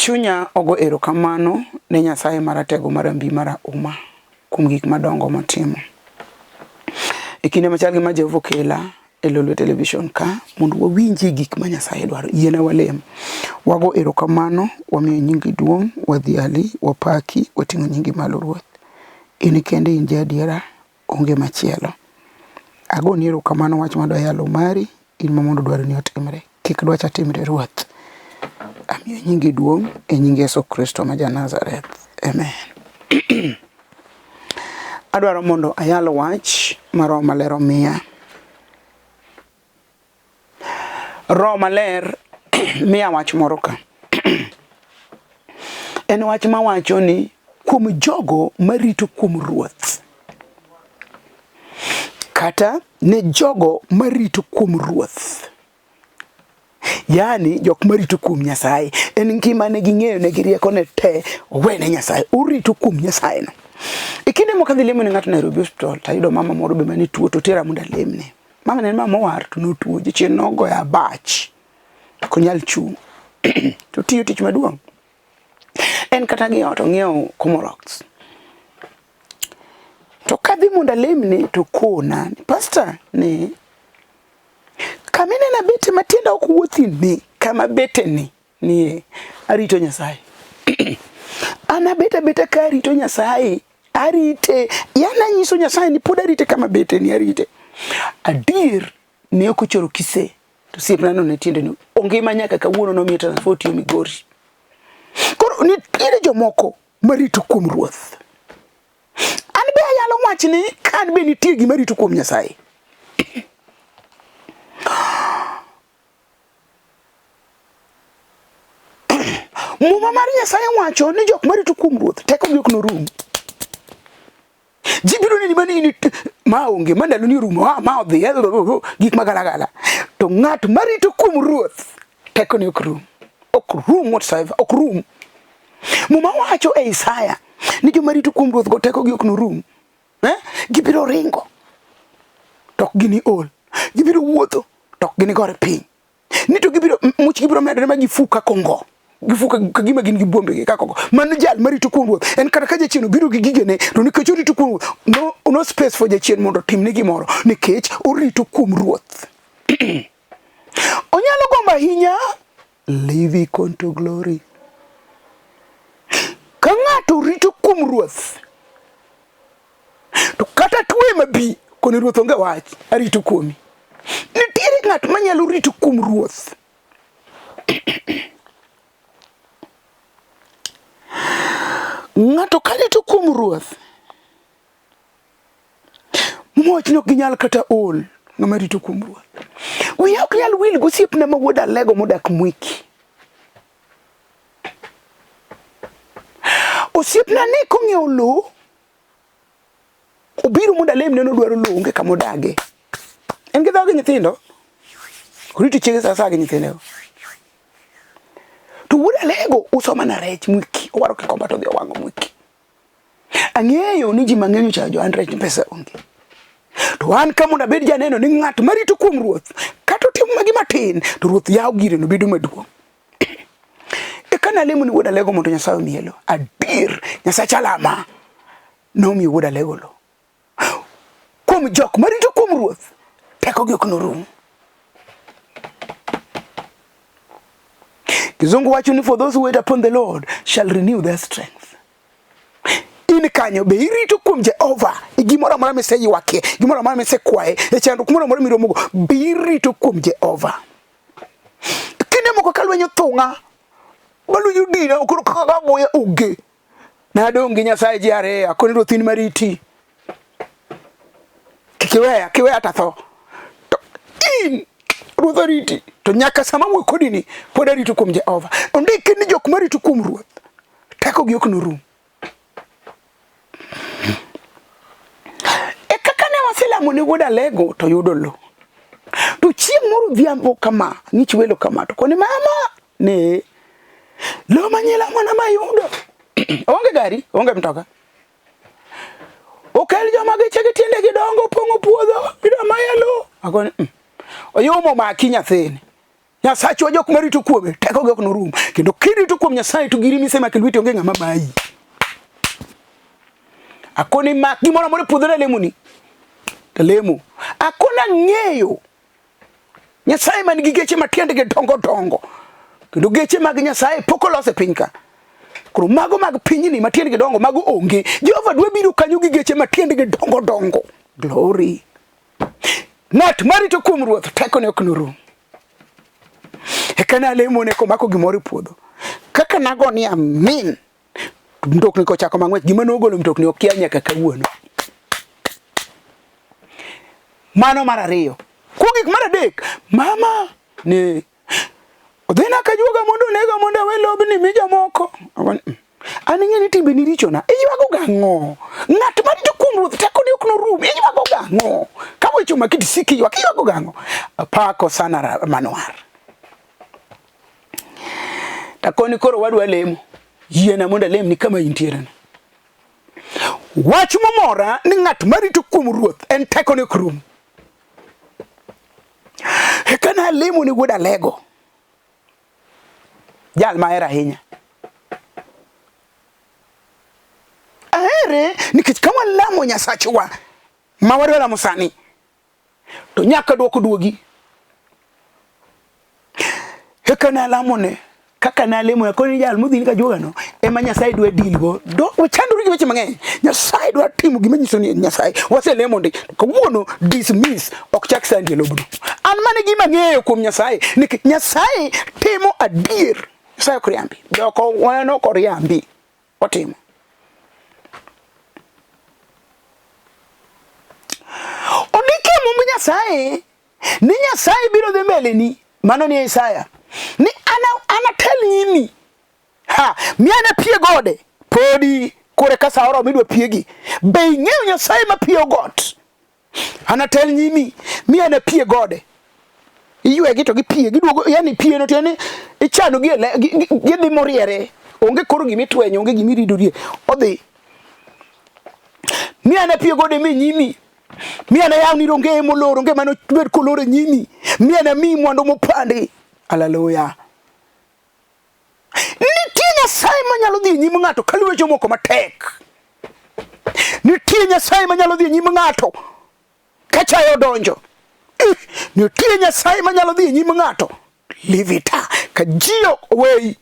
Chunya ogo erokamano ne Nyasaye Maratego Marambi Marahuma kuom gik madongo motimo. E kinde machal gi ma Jehova okela e Lolwe Television ka mondo wawinjie gik ma Nyasaye dwaro. Yiena walem. Wago erokamano, wamiyo nyingi duong', wadhiali, wapaki, wating'o nyingi malo Ruoth. In kende in jaadiera, onge machielo. Agoni erokamano wach madwa yalo mari, in ma mondo dwaroni otimre. Kik dwacha timre Ruoth. Amiyo nyingi duong' e nying Yesu Kristo ma ja Nazareth. Amen. Adwaro mondo ayal wach ma Roho Maler omiya. Roho Maler miya wach moro ka. En wach mawacho ni kuom jogo marito kuom Ruoth. Kata ne jogo marito kuom Ruoth. Yaani jok marito kuom Nyasaye. En ngima ne ging'eyo ne gi rieko ne te owene Nyasaye. Orito kuom Nyasaye no. E kinde moko adhi lemo ne ng'ato Nairobi Hospital to ayudo mama moro be mane tuo to tera mondo alemne. Mama ne en mama mowar to notuo jachien nogoyo abach. Ok onyal chung'. To otiyo tich maduong'. En kata gi ot ong'iewo Comorox. To kadhi mondo alemne to kona ni pastor ni kama ineno abete ma tienda ok wuothi ni kama bete ni nie arito Nyasaye. An abet abeta ka arito Nyasaye arite yani anyiso Nyasaye ni pod arite kama bete ni arite. Adier ne ok ochoro kise to osiepna no ne tiende ni ongima nyaka kawuono nomiye transfer otiyo Migori. Koro nitiere jomoko marito kuom Ruoth. An be ayalo wachni ka an be nitie gima rito kuom Nyasaye. Muma mar Nyasaye wacho ni jok marito kuom Ruoth tekogi ok norum. Ji biro neni mani in ma onge ma ndalo ni orumo ah, ma odhi eh, oh, oh, gik magalagala. To ng'at marito kuom Ruoth tekone ok rum. Ok rum whatsoever, ok rum. Muma wacho e Isaya ni joma rito kuom Ruoth go tekogi ok norum. Eh? Gibiro ringo to ok gini ol. Gibiro wuotho to ok ginigore piny. Ni to gibiro much gibiro medore ma gifu kaka ongo. Gifu ka gima gin gi buombegi kaka ongo. Mano jal marito kuom Ruoth. En kata ka jachien obiro gi gigene to nikech orito kuom Ruoth, no, no space for jachien mondo otimne gimoro nikech orito kuom Ruoth. Onyalo gombo ahinya Leave to glory. Ka ng'ato rito kuom Ruoth, to kata tuwe mabi, koni Ruoth onge wach, arito kuomi. Nitiere ng'at manyalo rito kuom Ruoth. Ng'ato ka rito kuom Ruoth, Muoch ne ok ginyal kata ol ng'ama rito kuom Ruoth. Wiya ok nyal wil gosiepna ma wuod Alego modak Mwiki. Osiepna ne kong'iewo lowo, obiro mondo alemne nodwaro lowo onge kama odage. En gi dhoge nyithindo, orito chiege sa asaya gi nyithindego. To wuod Alego uso mana rech Mwiki, owaro kikomba to odhi owang'o Mwiki. Ang'eyo ni ji mang'eny ochayo jo Andrej ni pesa onge. To an ka mondo abed janeno ni ng'at marito kuom Ruoth, kata otimo magi matin, to Ruoth yawo gire no bedo maduong'. Eka nalemo ni wuod Alego mondo Nyasaye omiye lo. Adier, Nyasaye alama nomiyo wuod Alego lo. Kuom jok marito kuom Ruoth, tekogi ok norum. Kizungu wacho ni for those who wait upon the Lord shall renew their strength. In kanyo be irito kuom Jehova e gimoro amora miseywakie, gimoro amora misekwaye, e chandruok moro amora miromogo, be irito kuom Jehova. Kinde moko ka lweny othung'a, ma lweny odina, koro kaka muya onge. Nadong' gi Nyasaye ji ariyo, akoni Ruoth in mariti. Kik iweya, kiweya to atho. To in Ruoth oriti, to nyaka sama awuoyo kodi ni pod arito kuom Jehova. Ondiki ni jok marito kuom Ruoth, tekogi ok norum. E kaka ne waselamo ne wuod Alego to yudo lo. To chieng' moro odhiambo kama, ng'ich welo kama, to koni mama ne lo manyila mwana mayudo. Onge gari, onge mtoka. Okel joma geche gi tiende gi dongo opong'o puodho, ida maya lo. Akoni, Oyumo maki nyathini. Nyasachwa jok marito kuome tekogi ok norum. Kendo kirito kuom Nyasaye to giri misemako e lweti onge ng'ama mayi. Akoni mak gimoro amora e puodho nalemoni. Talemo. Akoni ang'eyo Nyasaye man gi geche matiendgi dongo dongo. Kendo geche mag Nyasaye pok olos e piny ka. Koro mago mag pinyni matiendgi dongo mago onge. Jehova dwa biro kanyo gi geche matiendgi dongo dongo. Glory. Ng'at marito kuom Ruoth tekone ok norum. Eka nalemone komako gimoro e puodho. Kaka nago ni amin. Mtokni kochako mang'wech gima nogolo mtokni okia nyaka kawuono. Mano mar ariyo. Kogik mar adek, mama ne odhina kajuoga mondo onega mondo awe lobni mi jomoko. An ing'e ni timbeni richona, iywago gang'o? Ng'at ma rito kuom Ruoth tekone ok norum, iywago gang'o? Ka weche omaki to isiko iywak, iywago gang'o? Apako sana Manwar. Takoni koro wadwa lemo, yiena mondo alemni kama intiereno. Wach momora ni ng'at marito kuom Ruoth en tekone ok rum. Eka nalemo ne wuod Alego, jal mahero ahinya. Ahere nikech ka walamo Nyasachwa ma wadwa lamo sani to nyaka dwoko duogi. Eka nalamone kaka nalemo akoni jal modhini ka juogano ema Nyasaye dwa deal go. Do wachandore gi weche mang'eny. Nyasaye dwa timo gima nyiso ni en Nyasaye. Waselemo ndi. Kawuono dismiss ok chak sandi e lobno. An mane gima ng'eyo kuom Nyasaye nikech Nyasaye timo adier. Nyasaye ok riambi. Doko wan ok oriambi. Otimo. Ondiki e Mumb Nyasaye ni Nyasaye biro dhi mbeleni, mano ni Isaya, ni ana anatel nyimi ha mi anapie gode podi kore ka sa oromo idwa piegi. Be ing'eyo Nyasaye mapiyo got? Anatel nyimi mi anapie gode. Iywegi to gipie, giduogo, yani pie no tiende ni ichano gi gidhi moriere. Onge koro gima itwenyo, onge gima iridorie. Odhi. Mi anapie gode mi nyimi. Mi anayawni rongeye molor, onge mane obed kolor e nyimi. Mi anamiyi mwandu mopandi. Haleluya. Nitie Nyasaye manyalo dhi e nyim ng'ato ka lwecho moko matek. Nitie Nyasaye manyalo dhi e nyim ng'ato ka chayo odonjo. Nitie Nyasaye manyalo dhi e nyim ng'ato livita ka ji oweyi.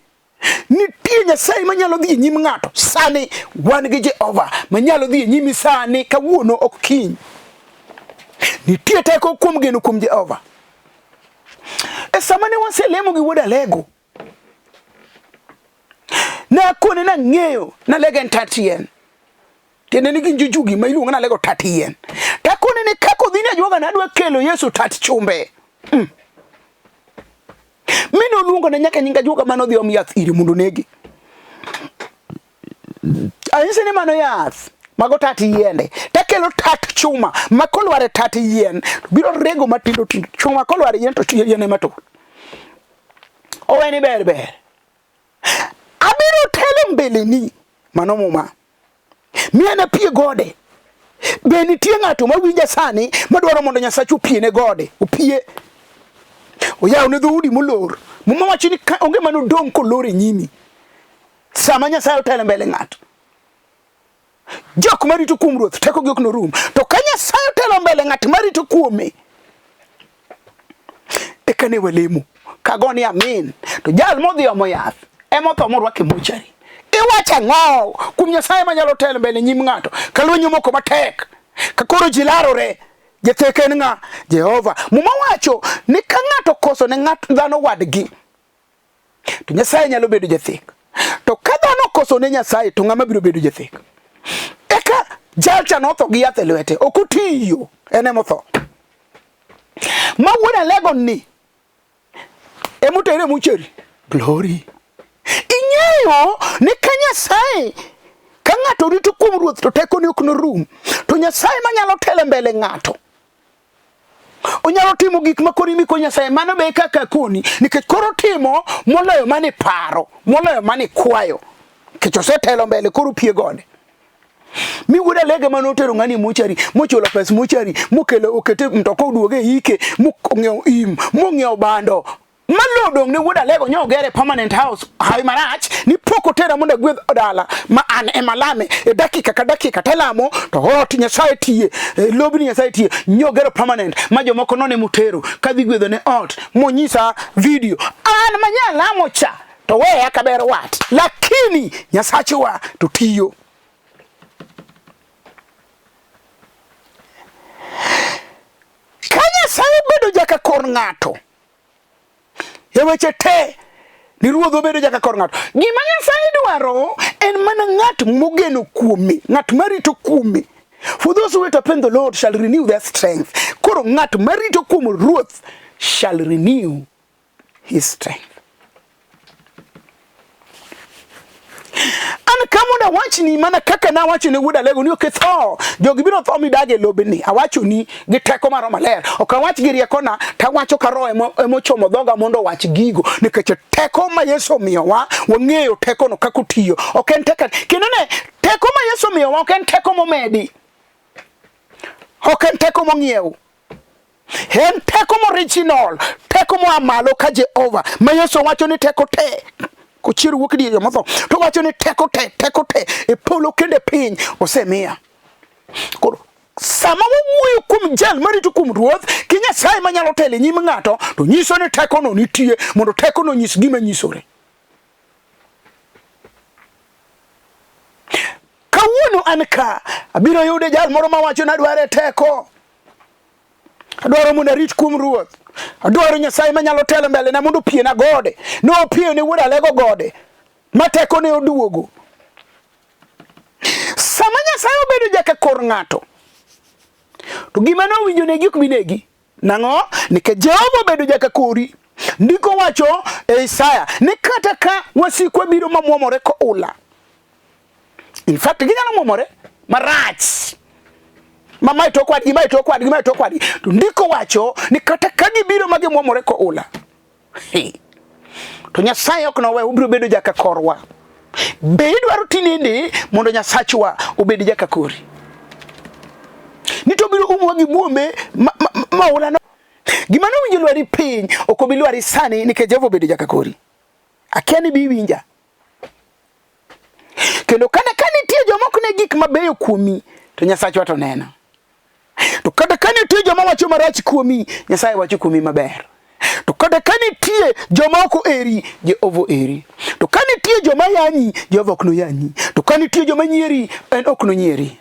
Nitie Nyasaye manyalo dhi e nyim ng'ato sani. Wan gi Jehova manyalo dhi e nyimi sani, kawuono ok kiny. Nitie teko kuom geno kuom Jehova. E sama ne waselemo gi wuod Alego, nakone nang'eyo nalego en tat yien. Tiende ni gin jojugi ma iluongo nalego tat yien. Takone ni kaka odhi ni ajuoga nadwa kelo Yesu tat chumbe. Mi noluongo ne nyaka nying ajuoga mane odhi om yath ire mondo onege. Anyise ni mano yath mago tat yiende takelo tat chuma ma kolwar e tat yien to biro rego matindo tindo chuma kolwar e yien to yien ema tur oweni ber ber abiro telo mbeleni mano muma mi anapie gode be nitie ng'ato mawinja sani madwaro mondo Nyasache opiene gode opie oyaw ne dhoudi molor muma wacho ni onge mano dong' kolor e nyimi Sama Nyasaye otelo mbele ng'ato, jok marito kuom Ruoth tekogi ok norum. To ka Nyasaye otelo mbele ng'at marito kuome, eka ne walemo kago ni amin. To jal modhi omo yath ema otho morwake mochari. Iwacho ang'o kuom Nyasaye manyalo telo mbele nyim ng'ato ka lweny omoko matek, ka koro ji larore? Jathek en ng'a? Jehova. Muma wacho ni ka ng'ato okoso ne ng'at dhano wadgi, To Nyasaye nyalo bedo jathek. To ka dhano okoso ne Nyasaye to ng'ama biro bedo jathek? Eka jalcha notho gi yath e lwete, ok otiyo, en ema otho. Ma wuod Alego ni emotere mochari. Glory. Ing'eyo ni ka Nyasaye ka ng'ato rito kuom Ruoth to tekone ok norum. To Nyasaye manyalo telo mbele ng'ato Onyalo timo gik ma koro imiko Nyasaye, mano be kaka koni, nikech koro timo moloyo mane paro, moloyo mane kwayo, nikech osetelo mbele koro pie gode. Mi wuod Alege mane otero ng'ani e mochari, mochulo pes mochari, mokelo okete mtoka oduoge e ike, mong'iewo im, mong'iewo bando. Ma Ma lo dong' ne wuod Alego nyo ogere permanent house hawi marach ni pok otera mondo agwedh dala ma an ema lame e dakika ka dakika talamo to ot Nyasaye tiye e lobni Nyasaye tiye nyo ogero permanent ma jomoko none motero kadhi gwedho ne ot monyisa video an manyalamo cha to weya kaber wat lakini Nyasachewa to tiyo. Ka Nyasaye obedo jaka kor ng'ato e weche te ni ruodh obedo jaka kor ng'ato. Gima Nyasaye dwaro en mana ng'at mogeno kuome, ng'at marito kuome. For those who wait upon the Lord shall renew their strength. Koro ng'at marito kuom Ruoth shall renew his strength. An ka mondo awachni mana kaka nawacho ne wuod Alego ni ok itho, jogi biro tho midag e lobni. Awachoni gi teko mar Roho Maler. Ok awach gi riekona, to awacho ka Roho emochomo dhoga mondo owach gigo. Nikech teko ma Yesu omiyowa, wang'eyo tekono kaka otiyo. Ok en teko, kendo ne, teko ma Yesu omiyowa ok en teko momedi. Ok en teko mong'iew. En teko moriginal, teko moa malo ka Jehova, ma Yesu wacho ni teko te kochier wuok dier jomotho to wacho ni teko te teko te e polo kendo e piny osemiya. Koro sama wawuoyo kuom jal marito kuom ruoth ki Nyasaye manyalo telo e nyim ng'ato to nyiso ni tekono nitie mondo tekono onyis gima nyisore. Kawuono an ka abiro yude jal moro mawacho ni adware teko. Adwaro mondo arit kuom Ruoth. Adwaro Nyasaye manyalo telo mbele na mondo opiena gode. Ne opiyo ne wuod Alego gode ma teko ne oduogo. Sama Nyasaye obedo jaka kor ng'ato, to gima ne owinjo negi ok bi negi. Nang'o? Nikech Jehova obedo jaka kori. Ndiko wacho e Isaya ni kata ka wasikwa biro mamwomore koula, In fact, ginyalo mwomore marach ma mae to kwadgi, mae to kwadgi, mae to kwadgi. To ndiko wacho ni kata ka gibiro ma gimwomore koula, hey, to Nyasaye ok nowe, obiro bedo jaka korwa. Be idwaro tinende mondo Nyasachwa obed jaka kori? Ni to obiro umowa gi buombe ma, ma, ma oula no. Gima nowinjo lwari piny ok obi lwari sani nikech Jehova obedo jaka kori. Akia ni bi iwinja. Kendo kata ka nitie joma ok ne gik mabeyo kuomi, to Nyasachwa to neno. To kata ka nitie joma wacho marach kuomi, Nyasaye wacho kuomi maber. To kata ka nitie joma ok oheri, Jehova oheri. To ka nitie joma yanyi, Jehova ok noyanyi. To ka nitie joma nyieri, en ok nonyieri.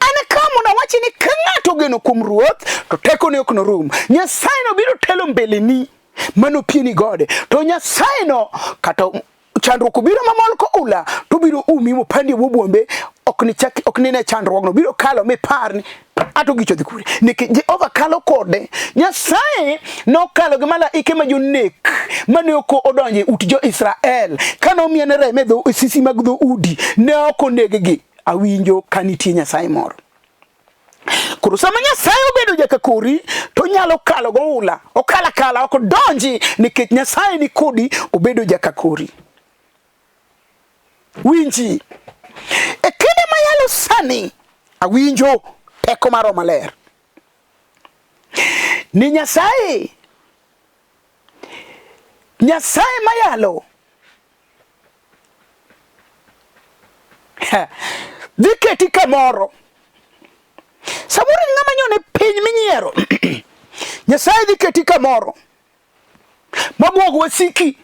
An ka mondo awachi ni ka ng'ato ogeno kuom Ruoth, to tekone ok norum. Nyasaye no biro telo mbeleni mano pieni gode. To Nyasaye no kata chandruok obiro mamol koula to obiro umi mopandi e bwo buombe ok nichak ok nine chandruogno biro kalo mipar ni ato gicho dhi kure nikech Jehova kalo kode. Nyasaye nokalo gi malaike ma jonek mane ok odonjo e ut jo-Israel kane omiene remo e dho sisi mag dhoudi ne ok oneggi. Awinjo ka nitie Nyasaye moro. Koro sama Nyasaye obedo jaka kori to onyalo kalo goula, okala kala ok odonji nikech Nyasaye ni kodi obedo jaka kori. Winji. E kinde ma yalo sani awinjo teko mar Roho Maler. Ni Nyasaye Nyasaye mayalo dhi keti kamoro. Samoro in ng'ama nyone piny minyiero. Nyasaye dhi keti kamoro mabwog wasiki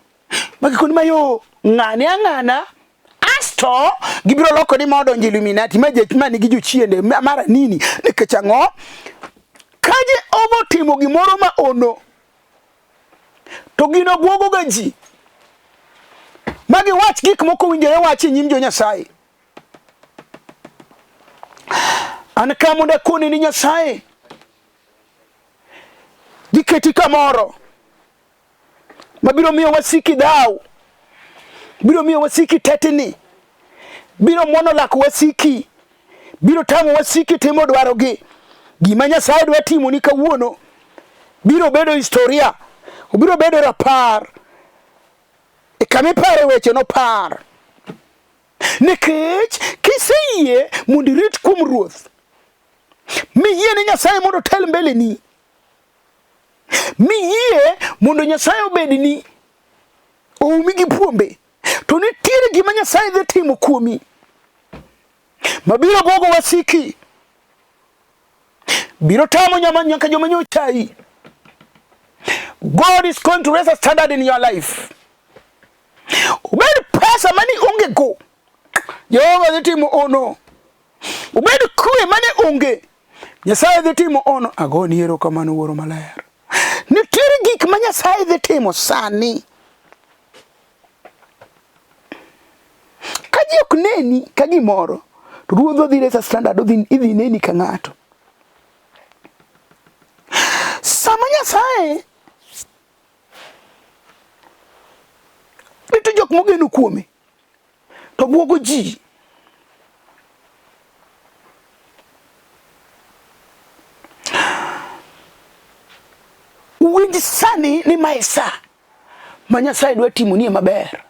magikoni mayo ng'ane ang'ana asto gibiro loko ni ma odonjo Illuminati ma jech ma nigi jochiende mara nini nikech ang'o ka Jehova otimo gimoro ma ono to gino bwogo ga ji ma giwach gik moko winjore wach e nyim jo Nyasaye. An ka mondo akoni ni Nyasaye giketi kamoro mabiro miyo wasiki dhaw, biro miyo wasiki tetni, biro mono lak wasiki, biro tamo wasiki timo dwarogi. Gima Nyasaye dwa timoni kawuono biro bedo historia, obiro bedo rapar. E kama ipare weche nopar. Nikech kiseyie mondo irit kuom Ruoth, miyie ne Nyasaye mondo otel mbeleni, Miyie mondo Nyasaye obedni oumi gi puombe, to nitiere gima Nyasaye dhi timo kuomi mabiro bwogo wasiki, biro tamo nyama nyaka joma nyochayi. God is going to raise a standard in your life. Obed pesa mani onge go, Jehova dhi timo ono. Obed kwe mane onge, Nyasaye dhi timo ono. Agoni erokamano Wuoro Maler. Nitiere gik ma Nyasaye dhi timo sani. Ka ji ok neni ka gimoro, to Ruodhwa dhi raise a standard, odhi idhi neni ka ng'ato. Sama Nyasaye rito jok mogeno kuome, to bwogo ji. Winj sani ni mae sa ma Nyasaye dwa timonie maber,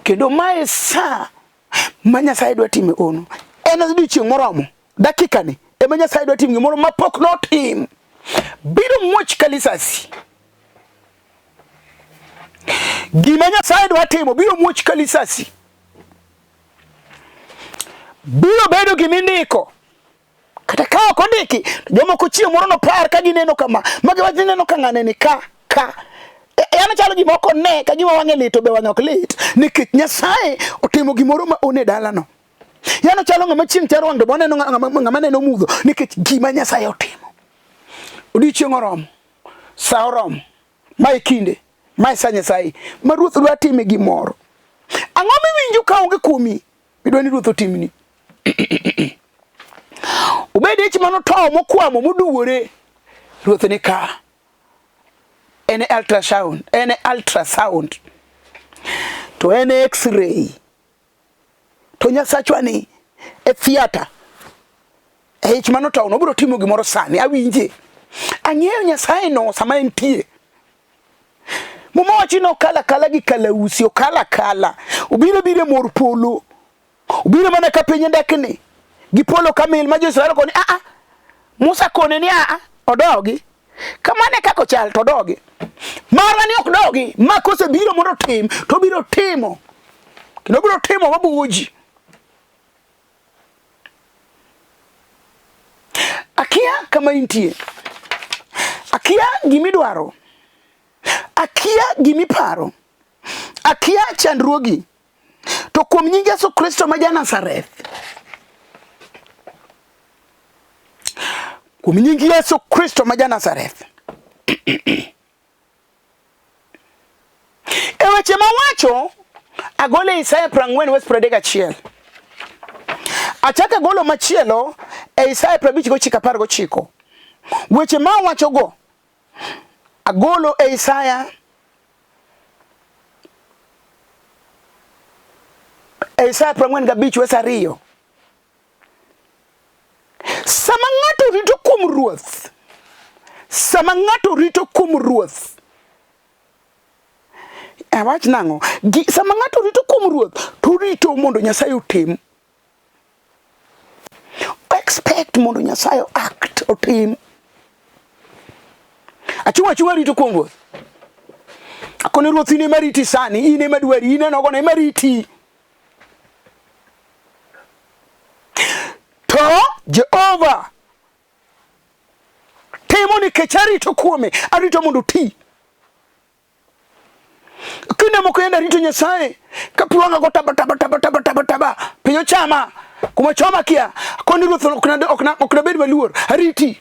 kendo mae sa ma Nyasaye dwa time ono. En odiechieng' moromo, dakikani ema Nyasaye dwa timo gimoro mapok notim. Biro muoch ka lisasi. Gima Nyasaye dwa timo biro muoch ka lisasi. Biro bedo gima indiko. Kata ka ok ondiki, to jomoko chieng' moro nopar ka gineno kama, ma giwach ni neno ka ng'ane ni ka, ka. Yani chalo gima ok one ka gima wang'e lit to be wang'e ok lit nikech Nyasaye otimo gimoro ma one dalano. Yani chalo ng'ama chieng' charo wang' to be oneno ng'ama neno mudho nikech gima Nyasaye otimo. Odiechieng' oromo, sa oromo, ma e kinde, ma e sa Nyasaye ma Ruoth dwa time gimoro. Ang'o miwinjo ka onge kuomi? Idwa ni Ruoth otimni. Obed ich mano towo mokwamo moduwore. Ruoth ni ka. En e ultrasound, en e ultrasound. To en e x-ray. To Nyasachwa ni e theater. E ich mano towo no obiro timo gimoro sani, awinje. Ang'eyo Nyasaye no sama entie. Muma wacho ni okalo akala gi kalausi, okalo akala. Obiro biro e mor polo. Obiro mana ka piny ndekni. Gi polo ka mil ma jo-Israel koni a a. Musa kone ni a a odogi. Kamano e kaka ochal to odogi. Marwa ni ok dogi. Ma kosebiro mondo otim to obiro timo. Kendo obiro timo mabuogo ji. Akia kama intie. Akia gimidwaro. Akia gimiparo. Akia chandruogi. To kuom nying Yesu Kristo ma ja-Nazareth, kuom nying Yesu Kristo ma ja-Nazareth, e weche mawacho agolo e Isaya 40 wes 31. Achako agolo machielo e Isaya 59 19. Weche ma awachogo agolo e Isaya e Isaya 45 wes 2. Sama ng'ato rito kuom Ruoth, sama ng'ato rito kuom Ruoth, awach nang'o? Sama ng'ato rito kuom Ruoth, to orito mondo Nyasaye otim. Expect mondo Nyasaye act, otim. Achung' achung'a rito kuom Ruoth. Akone Ruoth in ema riti sani, in ema dwari, in enogono ema riti. To Jehova timo nikech arito kuome, arito mondo oti. Kinde moko yande arito Nyasaye ka pi wang'a go taba taba taba taba taba taba piny ochama kuma choma kia koni ruoth ok nabed maluor ariti.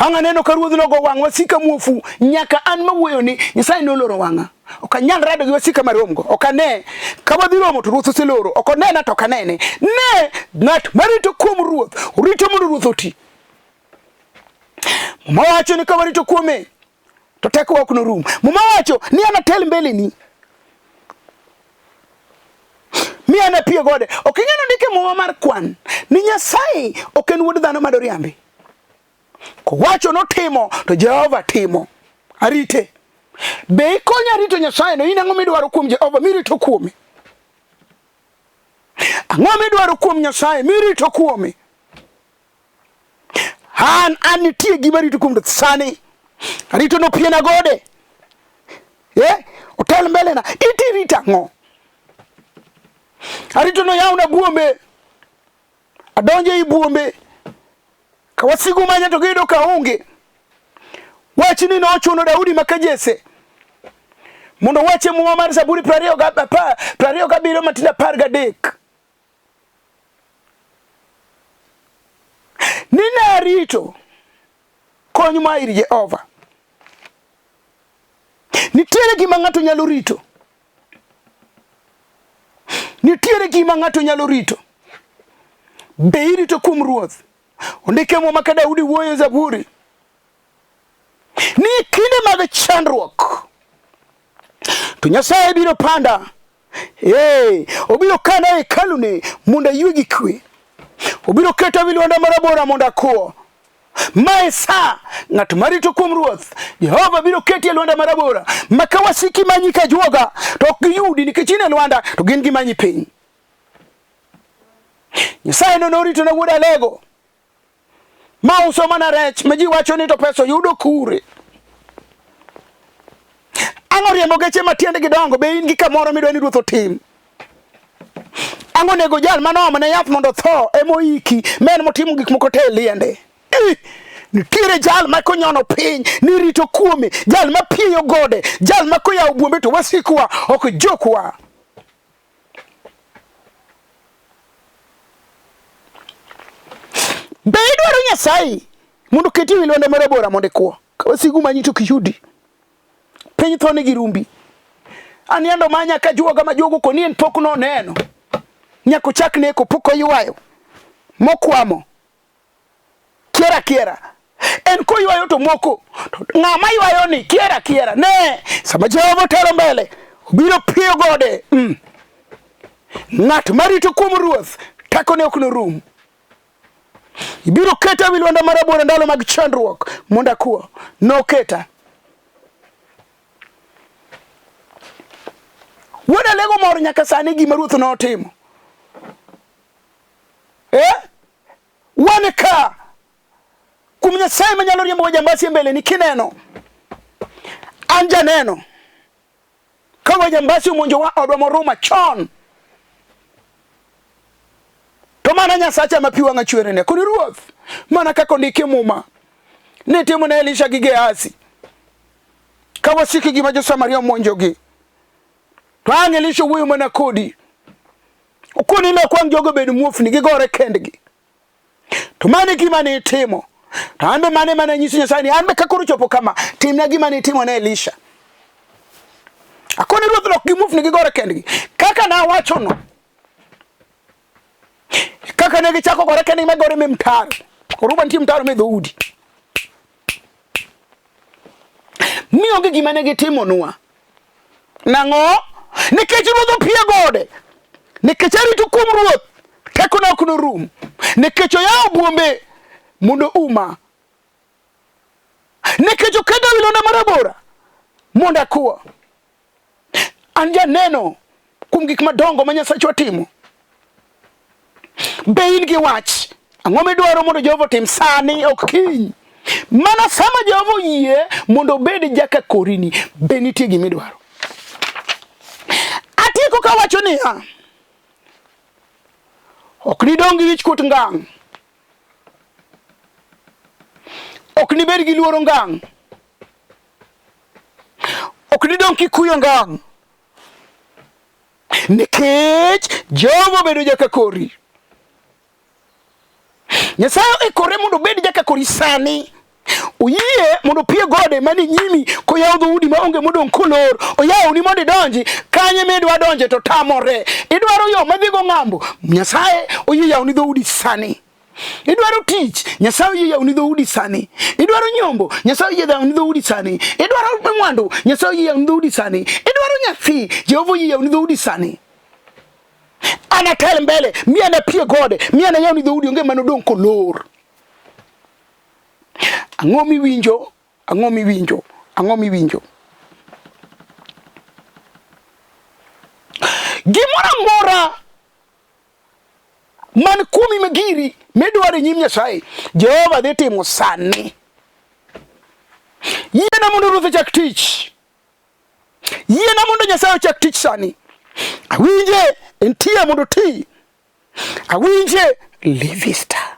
Ang' aneno ka ruodhno ogo wang' wasika muofu nyaka an mawuoyo ni Nyasaye noloro wang'a. Ok anyal rado gi wasika maromgo. Ok ane. Ka wadhi romo to ruoth oseloro. Ok onena to ok anene. Ne ng'at marito kuom ruoth, orito mondo ruoth oti. Muma wacho ni ka warito kuome to tekowa ok norum. Muma wacho ni anatel mbeleni mi anapie gode. Ok ing'e nondike muma mar kwan ni Nyasaye ok en wuod dhano madoriambi. Kowacho notimo to Jehova timo. Arite. Be ikonya rito Nyasaye no? In ang'o midwaro kuom Jehova mirito kuome? Ang'o midwaro kuom Nyasaye mirito kuome? An nitie gima rito kuom Ruoth sani. Arito nopiena gode. Eh, otel mbele na. Iti rito ang'o? Arito noyawna buombe. Adonjo ei buombe. Ka wasigu manya to giyudo ka onge. Wachni nochuno Daudi maka Jesse mondo owachi e Muma mar Zaburi 27 matindo 13 ni narito kony moa ir Jehova. Nitiere gima ng'ato nyalo rito. Nitiere gima ng'ato nyalo rito. Be irito kuom Ruoth? Ondike e Muma ka Daudi wuoyo e Zaburi ni kinde mag chandruok to Nyasaye biro panda. Ee, obiro kana e hekalune mondo aywe gi kwe. Obiro keta wi lwanda marabora mondo akwo. Ma e sa ng'at marito kuom Ruoth. Jehova biro keti e lwanda marabora ma ka wasiki manyi ka juoga to ok giyudi nikech in e lwanda to gin gimanyi piny. Nyasaye no norito na wuod Alego ma uso mana rech ma ji wacho ni to pesa yudo kure. Ang'o riembo geche ma tiendgi dongo? Be in gi kamoro midwa ni ruoth otim? Ang'o nego jal mane oomo ne yath mondo otho emoiki ma en motimo gik moko te e liende? Nitiere jal ma konyono piny nirito kuome, jal ma pieyo gode, jal ma koyawo buombe to wasikwa ok jokwa. Be idwaro Nyasaye mondo oketi e wi lwanda marabora mondo ikwo? Ka wasigu manyi to kiyudi. Piny tho nigi rumbi. Aniando manya ka juoga ma juogo koni en pok noneno. Nyaka ochak neko pok oywayo. Mokwamo. Kiera kiera. En koywayo to moko. Ng'ama ywayo ni kiera kiera. Ne, sama Jehova otelo mbele, obiro piyo gode. Ng'at marito kuom Ruoth, tekone ok norum. Ibiro keta ewi lwanda marabora ndalo mag chandruok mondo akwo. Noketa. Wuod Alego mor nyaka sani gima ruoth notimo. Eh? Wan ka kuom Nyasaye manyalo riembo wajambasi e mbeleni kineno. An janeno. Ka wajambasi omonjowa odwa moruma chon. To mana Nyasacha ma pi wang'a chwerene. Koni ruoth, mana kaka ondiki e Muma, ni timo ne Elisha gi Gehazi. Ka wasiki gima jo-Samaria omonjogi. To ang' Elisha owuoyo mana kodi. Okoni lok wang' jogo obed muofni, gigore kendgi. To mano e gima ne itimo. To an be mano ema ne anyiso Nyasaye ni an be ka koro ochopo kama, timna gima ne itimo ne Elisha. Akoni ruoth lok gi muofni gigore kendgi. Kaka nawachono, kaka ne gichako gore kendgi ma gore me mtaro. Oruba nitie mtaro me dhoudi. Mi onge gima ne gitimonwa. Nang'o? Nikech ruoth opie gode. Nikech arito kuom ruoth, tekona ok norum. Nikech oyawo buombe mondo uma. Nikech oketa wi lwanda marabora mondo akwo. An janeno kuom gik madongo ma Nyasachwa timo. Be in gi wach? Ang'o midwaro mondo Jehova otim sani ok kiny? Mana sama Jehova oyie mondo obed jaka korini, be nitie gima idwaro? Atieko kawacho niya, ok nidong' gi wichkuot ngang', ok nibed gi luoro ngang', ok nidong' kikuyo ngang', nikech Jehova obedo jaka kori. Nyasaye oikore mondo obed jaka kori sani. Oyie mondo opie gode mani nyimi koyawo dhoudi ma onge modong' kolor. Oyawoni mondo idonji kanye midwa donje to tamore. Idwaro yo madhigo ng'ambo. Nyasaye oyie yawoni dhoudi sani. Idwaro tich, Nyasaye oyie yawoni dhoudi sani. Idwaro nyombo, Nyasaye oyie yawoni dhoudi sani. Idwaro mwandu, Nyasaye oyie yawoni dhoudi sani. Idwaro nyathi, Jehova oyie yawoni dhoudi sani. Anatel mbele, mi anapie gode, mi anayawni dhoudi, onge manodong' kolor. Ang'o miwinjo? Ang'o miwinjo? Ang'o miwinjo? Gimoro amora man kuomi magiri midwaro e nyim Nyasaye, Jehova dhi timo sani. Yiena mondo Ruoth ochak tich. Yiena mondo Nyasaye ochak tich sani. Awinje entie mondo oti. Awinje Livista.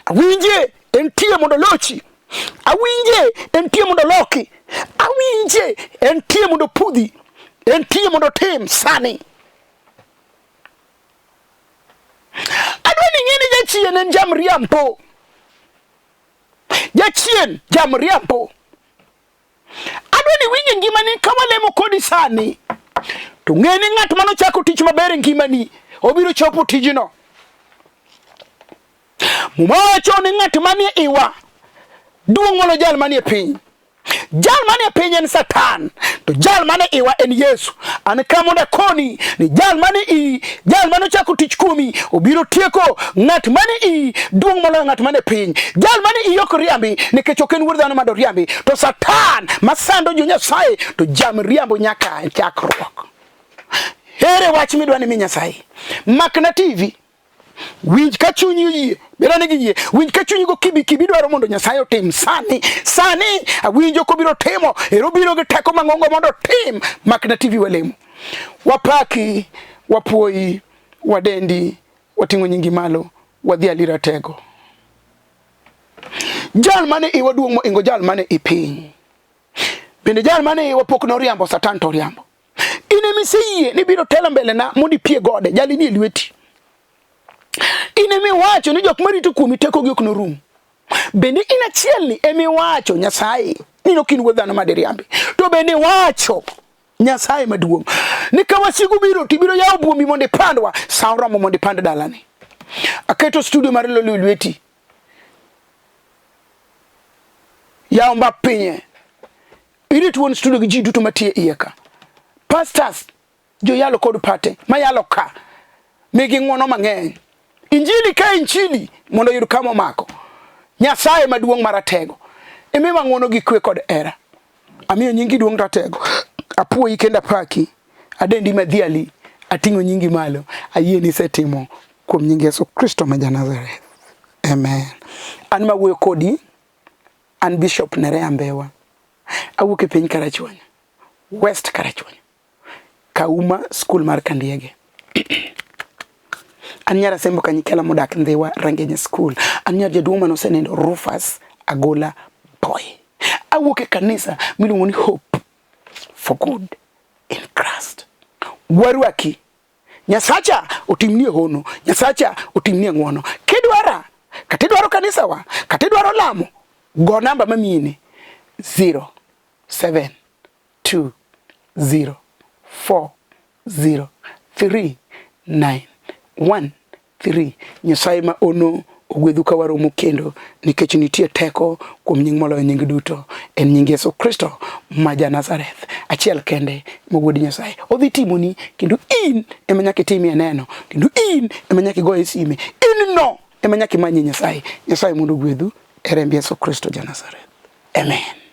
Awinje entie mondo lochi. Awinje entie mondo loki. Awinje entie mondo pudhi. Entie mondo tim sani. Adwa ni ng'e ni jachien en jamriambo. Jachien jamriambo. Adwa ni winj e ngimani ka walemo kodi sani. To ng'e ni ng'at mane ochako tich maber e ngimani obiro chopo tijno. Muma wacho ni ng'at manie iwa duong' molo jal manie piny. Jal manie piny en Satan, to jal mane iwa en Yesu. An ka mondo akoni ni jal mane iyi, jal mane ochako tich kuomi, obiro tieko ng'at mane iyi duong' moloyo ng'at mane piny. Jal mane iyi ok riambi, nikech ok en wuod dhano mondo oriambi. To Satan masando jo Nyasaye to jam riambo nyaka e chakruok. Ere wach midwa ni mi Nyasaye? Makna TV. Winj ka chunyi oyie, bed gi yie. Winj ka chunyi go kibi kibi dwaro mondo Nyasaye otim sani. Sani awinjo kobiro timo, ero biro gi teko mang'ongo mondo otim. Makna TV walemo. Wapaki, wapuoyi, wadendi, wating'o nyingi malo, wadhi alira tego. Jal mane iwa duong' moingo jal mane i piny. Bende jal mane iwa pok noriambo, Satan to oriambo. In ema iseyie ni biro telo mbele na mondo ipie gode, jali ni e lweti. In ema iwacho ni jok marito kuomi tekogi ok norum. Bende in achiel ni ema iwacho Nyasaye ni ok in wuod dhano ma diriambi. To bende iwacho Nyasaye maduong' ni ka wasigu biro to ibiro yawo buombi mondo ipandwa, sa oromo mondo ipand dalani. Aketo studio mar Lolly e lweti. Yawo mbap pinye. Irit wuon studio gi ji duto matiyo e iye ka. Pastors, joyalo kod pate mayalo ka migi ng'wono mang'eny. Injili ka injili mondo oyud kama omako. Nyasaye maduong' maratego. Imiwa ng'wono gi kwe kod hera. Amiyo nyingi duong' ratego. Apuoyi kendo apaki. Adendi madhiali. Ating'o nyingi malo. Ayie ni isetimo kuom nying Yesu Kristo ma ja-Nazareth. Amen. An mawuoyo kodi An Bishop Nerea Mbewa. Awuok e piny Karachuonyo, West Karachuonyo, Kauma skul mar Kandiege. An nyar Asembo Kanyikela modak Ndhiwa Rangenye School. An nyar jaduong' mane osenindo Rufus Agola Boy. Awuok e kanisa miluongo ni Hope for Good in Christ. Warwaki Nyasacha otimnie hono, Nyasacha otimnie ng'wono. Kidwara, kata idwaro kanisawa, kata idwaro lamo, go namba mamiyini 0 7 2 0 4 0 3 9 1 3. Nyasaye ma ono ogwedhu ka waromo kendo nikech nitie teko kuom nying moloyo nying duto en nying Yesu Kristo ma ja Nazareth achiel kende ma wuod Nyasaye. Odhi timoni kendo in ema nyaka itimie neno kendo in ema nyaka igoye sime in no ema nyaka imanyie Nyasaye. Nyasaye mondo ogwedhu e remb Yesu Kristo ja Nazareth. Amen.